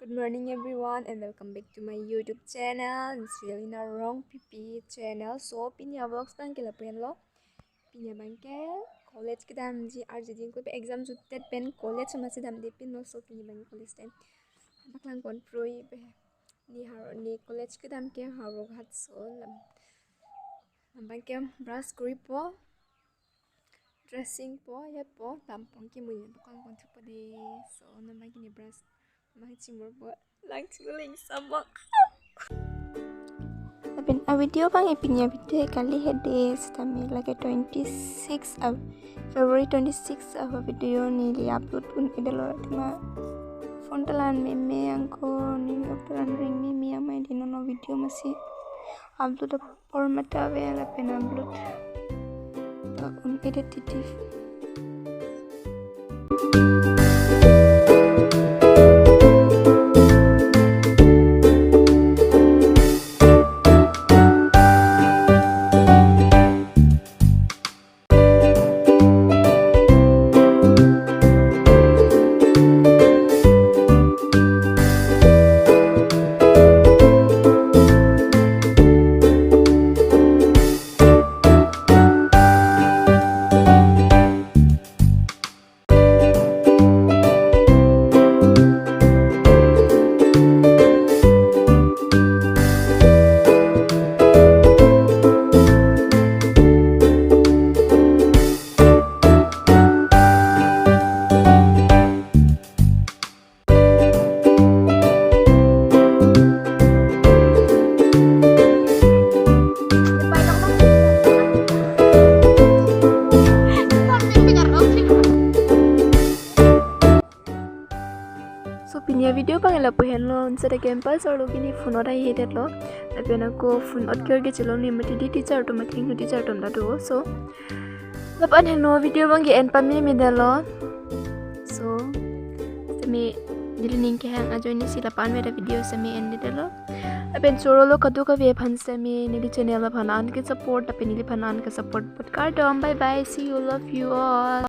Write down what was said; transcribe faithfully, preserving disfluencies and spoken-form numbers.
Good morning everyone and welcome back to my YouTube channel, Angelina Rongpipi channel. So pini a vlogs abang ke lapu henlo. Pini abang ke college kedamji arjudin ko exam jutdet pen college masi damde pinlo, so pini abang college time paklang pon prui pe. Ne haro ne college kedam ke Howraghat, so lam abang ke brush koripo, dressing po, ya po, tampon ke mui paklang pon thupo de. So non abang ke ne brush mui chimor po, lang chuling samak. Lapen a video abang e pini a video kali hede, sitame lake twenty six a February twenty six a video neli upload un-edetlo, tema phone ta la-an meme angko, neli upload an reng meme amei di, non a video masi upload apor mata ave lapen upload ta un-edet titi. So pini a video abang lapu henlo, ansa da campus arlo ke ne phone ot aihedetlo. Lapen ako phone ot kir ke chelong ne mati di teacher atum, athengno teacher atum ta do. So lapu-an henlo, video abang ke en pamemedetlo. So sitame neli ning kehang ajoine si lapu-an mera video sitame endedetlo. Lapen chorolo kadokave aphan sitame neli channel aphan an ke support, lapen neliphan an ke support apot kardom. Bye bye, see you, love you all.